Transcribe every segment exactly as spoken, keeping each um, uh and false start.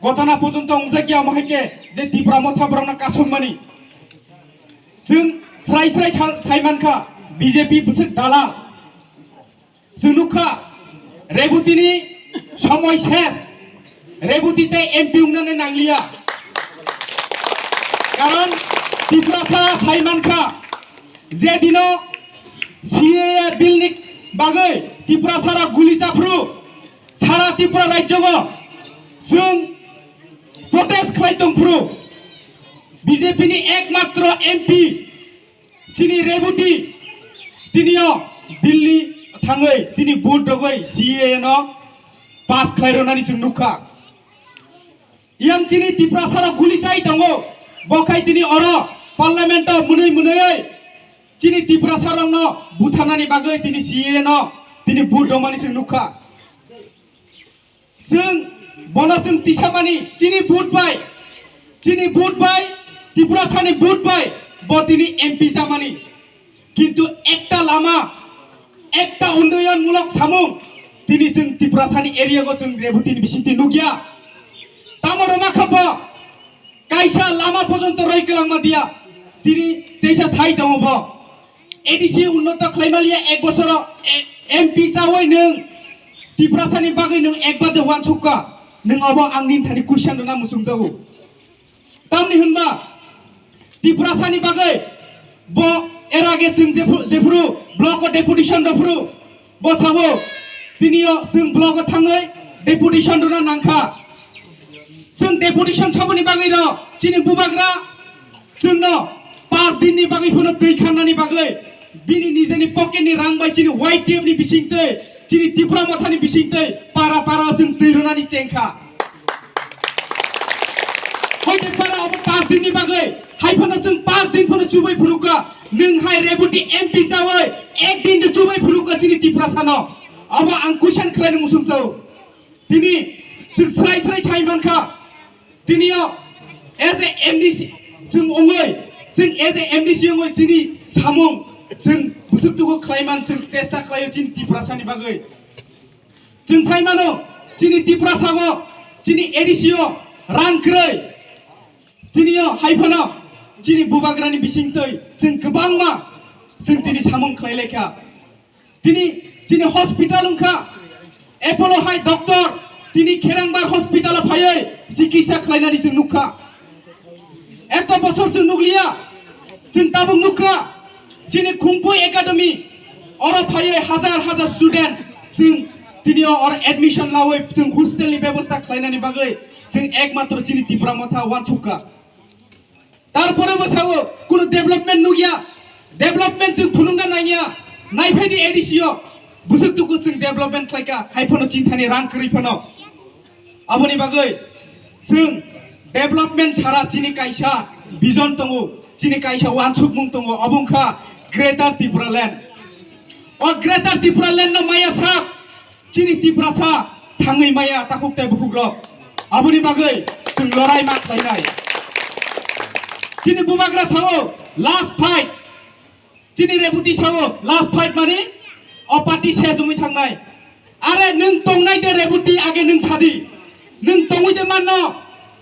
Gotana porjonto wngjak ya omo hai khe je Tipra Motha borokno kasokmani. Chwng srai srai sa-, sai mankha, B J P bwswk dalal. Chwng nukha, Rebutini somoi ses, Rebuti tei M P wngnani nangliya. Karon Tiprasa sai mankha, je dino C A A bill ni bagwi Tiprasarok guli chaphru, sara Tripura rajyogo chwng protest khlai tongphru, B J P ni ekmatro M P chini Rebuti tinio Delhi thangwi tini vote rogwi C A A no pass khlai rwnani chwng nukha. Yang chini Tiprasarok guli chai tongo, bo khai tini oro parliament o mwnwi mwnwi chini Tiprasarokno butharnani bagwi tini C A A no tini vote rwmani chwng nukha. Chwng bono chwng tisamani chini vote bai, chini vote bai, Tiprasani vote bai bo tini M P chamani. Kintu ekta lama, ekta unnoyon mulok samung tini chwng Tiprasani area go chwng Rebutini bisingtwi nukya. Tamo rwma kha bo? Kaisa lama porjonto roi kwlangma diya, tini teisa sai tongo bo. A D C unnoto khlaimaliya ek bosoro, e, M P chawi nwng Tiprasani bagwi nwng ekbar de wansukka, nwng obo ang nini thani question rwna muchungjago. Tamni hwnba Tiprasani bagwi bo era ge chwng jephru, jephru block o deputation rwphru, bo sabo, tini o chwng block o thangwi deputation rwna nangkha. Chwng deputation saboni bagwi rw chini bubagra chwngno paanch din ni bagwi phano twi kharnani bagwi bini nijeni pocket ni rang bai chini Y T F ni bisingtwi, chini Tipra Mothani bisingtwi para para o chwng twi rwnani chengkha. Hoite para obo paanch din ni bagwi, hai phano chwng paanch din phano chubai phunukha, nwng hai Rebuti M P chawi ek din de chubai phunukha chini Tiprasano. Obo ang question khlaini muchungchao. Tini chwng srai srai sai mankha. Tini o as a M D C chwng ongoi, chwng as a M D C ongoi chini samung chwng bwswk tugo khlaiman chwng chesta khlaio chini Tiprasani bagwi. Chwng sai mano, chini Tiprasa o, chini A D C o rang kwrwi. Tini o hai phano chini bubagrani bisingtwi chwng kwbangma chwng tini samung khlai laikha. Tini chini hospital wngkha, Apollo hai doctor, tini Kherangbar hospital o phaiwi chikitsa khlainani chwng nukha. Eto bosor chwng nukliya, chwng tabuk nukha, chini Khungpui Academy, oro phaiwi hajar hajar student chwng tini o oro admission lawi chwng hostel ni bebosta khlainani bagwi chwng ekmatro chini Tipra Motha wansukha. Tarpore bo sao, kuno development nukya, development chwng phunukna nangya, naiphaidi A D C o, bwswk tuku chwng development khlaika, hai phano chinthani rang kwrwi phano. Aboni bagwi chwng development sara chini kaisa vision tongo, chini kaisa wansukmung tongo, obo wngkha Greater Tipraland. O Greater Tipraland no maya sak, chini Tiprasa thangwi maya takhuk tei bukhukrok. Aboni bagwi chwng lorai ma khlainai. Chini bubagra sao last fight. Chini Rebuti sao last fight mani o party se jumui thangnai. Are nwng tongnai de Rebuti age nwng sadi. Nwng tongwi de manno.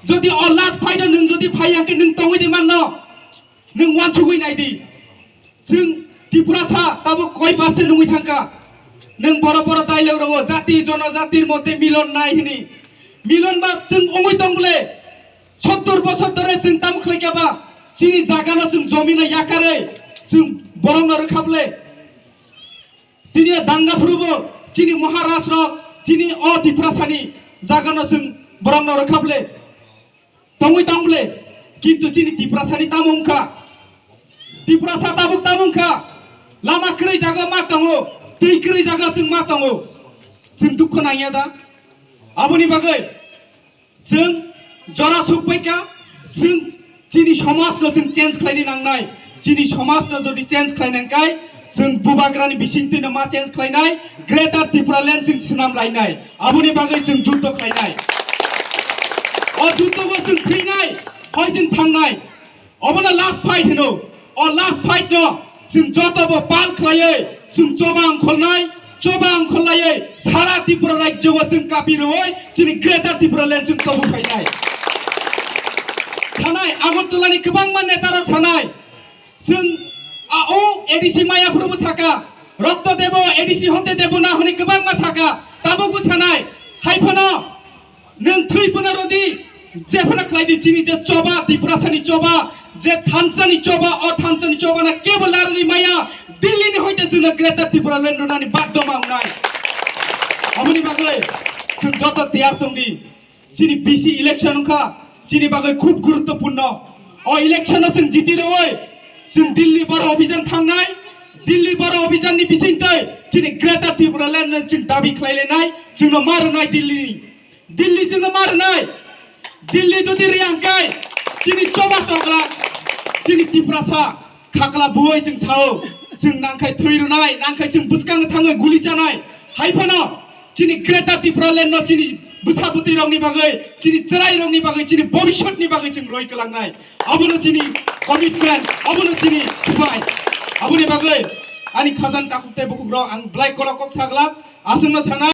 Jodi o last fight o nwng jodi phai hwnkhe nwng tongwi de manno. Nwng wansugwi nai di. Chwng Tiprasa tabuk koi percent wngwi thangkha. Nwng boro boro dialogue rogo, jati jonojatir moddhe milon nai hini. Milon ba chwng wngwi tong bole. Sottor bosor dhore chwng tamo khlaikha ba. Chini jagano chwng jomino yakarwi chwng borokno rwkha bole. Tini o danga phuru bo chini Maharaj rok, chini o Tiprasani jagano chwng borokno rwkha bole. Tongwi tong bole, kintu chini Tiprasani tamo wngkha? Tiprasa tabuk tamo wngkha? Lama kwrwi jaga ma tongo, twi kwrwi jaga chwng ma tongo. Chwng dukhu nangya da? Aboni bagwi chwng jora sukpaikha, chwng chini somajno chwng change khlaini nangnai. Chini somajno jodi change khlainangkhai, chwng bubagrani bisingtwino ma change khlainai, Greater Tipraland chwng swnam lainai. Aboni bagwi chwng juddo khlainai. O juddobo chwng thwinai, hoi chwng thangnai. Obono last fight hino. O last fight no chwng jotobo pal khlaiwi chwng choba ongkholnai, Choba ang kholaiwi sara Tripura rajyo o chwng kapi rwui chini Greater Tripura Land chwng tobu phainai. Sanai Agartala ni kwbangma neta rok sanai chwng a o A D C maya phuru bo saka, rokto debo A D C hote debo na hwnwi kwbangma saka, tabukbo sanai. Hai phano nwng thwi phano rwdi, je phano khlai di, chini je choba, Tiprasani choba, je thansani choba, o thansani choba na kebo larwi maya, Delhi ni hoite chwngno Greater Tripura Land rwnani badhoma wngnai. Aboni bagwi chwng joto tiyar tongdi. Chini B C election wngkha, chini bagwi khub guruttopurno. O election no chwng jiti rwui chwng Delhi boro obhijan thangnai, Delhi boro obhijan ni bisingtwi chini Greater Tripura Land no chwng dabi khlai lainai, chwngno ma rwnai Delhi ni. Delhi chwngno ma rwnai. Delhi jodi riyang kai, chini choba chokra, chini Tiprasa khakla buoi chwng sao, chwng nangkhai thwi rwnai, nangkhai chwng bwskango thangwi guli chanai. Hai phano chini Greater Tripura Land no chini bwsa bwtwi rokni bagwi, chini chwrai rokni bagwi, chini bobishyot ni bagwi chwng roi kwlangnai. Abono chini commitment, abono chini subai. Aboni bagwi ani khajani takhuk tei bukhuk rok ang belai kolok kok sagla, aswkno sana.